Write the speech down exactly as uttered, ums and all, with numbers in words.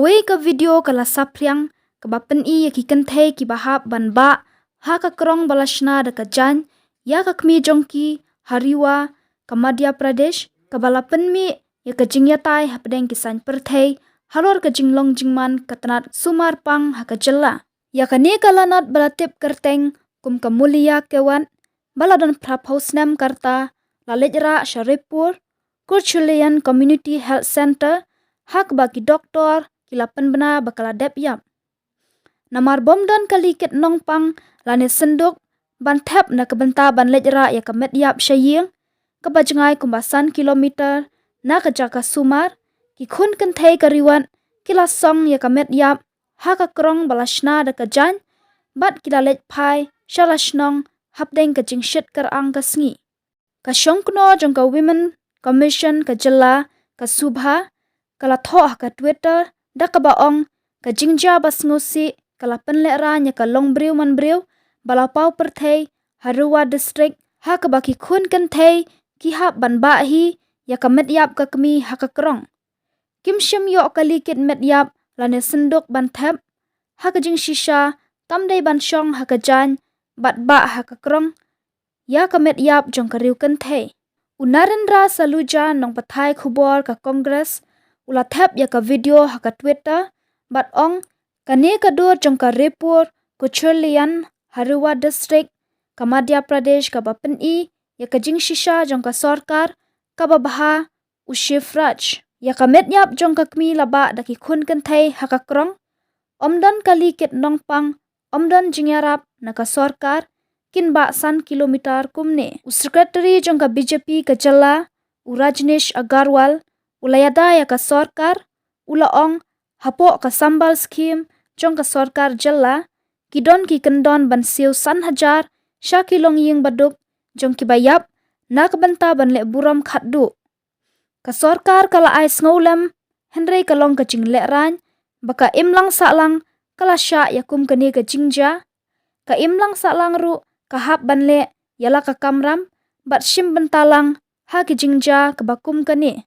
Kawei ka video ka la saphriang kaba pyni ïa ki kynthei kiba hap ban bah ha ka krong ba la shna da ka jaiñ ïa ka kmie jong ki ha Rewa ka Madhya Pradesh, kaba la pynmih ïa ka jingïatai hapdeng ki saiñ pyrthei halor ka jinglong jingman ka tnat sumar pang ha ka jylla. Ïa kane ka lanot ba la tip kyrteng kum ka Mulia Kewat, ba la don phraphew snem ka rta, la leit rah sha Raipur Kuchurleian Community Health Centre, ha kaba ki doktor ki la pynbna ba ka la dep ïap. Namar bym don kali kit nongpang lane synduk ban thep na ka bynta ban leit rah ïa ka met ïap sha ïing, kaba jngai kumba san kilometer na ka jaka sumar, ki khun kynthei ka Rewa ki la song ïa ka met ïap ha ka krong ba la shna da ka jaiñ, bad ki la leit phai sha la shnong hapdeng ka jingshit kyrang ka sngi. Ka shongkno jong ka Women Commission ka jylla, ka Subha, ka la thoh ha ka Twitter da kaba ong, ka jingjia ba sngewsih ka la pynlehraiñ ïa ka longbriew manbriew ba la paw pyrthei ha Rewa District, ha kaba ki khun kynthei ki hap ban bah hi ïa ka met ïap ka kmie ha ka krong. Kim shym ïoh kali kit met ïap lane synduk ban thep, ha ka jingshisha tam dei ban shong ha ka jaiñ bad bah ha ka krong ïa ka met ïap jong ka riew kynthei. U Narendra Saluja, nongpathai khubor ka Congress, u la thep ïa ka video ha ka Twitter bad ong, kane ka dur jong ka Raipur Kuchurleian ha Rewa District ka Madhya Pradesh kaba pyni ïa ka jingshisha jong ka sorkar kaba bha u Shivraj. Ïa ka met ïap jong ka kmie la bah da ki khun kynthei ha ka krong. Ym don kali kit nongpang, ym don jingïarap na ka sorkar, kin bah san kilometer kumne. U Secretary jong ka B J P ka jylla, u Rajnish Agarwal, u la ïada ïa ka sorkar, u la ong, hapoh ka Sambal Scheme jong ka sorkar jylla, ki don ki kyndon ban siew san hajar sha ki longïing baduk jong kiba ïap na ka bynta ban leh burom khatduh. Ka sorkar ka la ai sngewlem, hynrei ka long ka jinglehraiñ ba ka imlang sahlang ka la shah ïa kum kane ka jingjia. Ka imlang sahlang ruh ka hap ban leh ïa la ka kamram bad shim bynta lang ha ki jingjia kaba kum kane.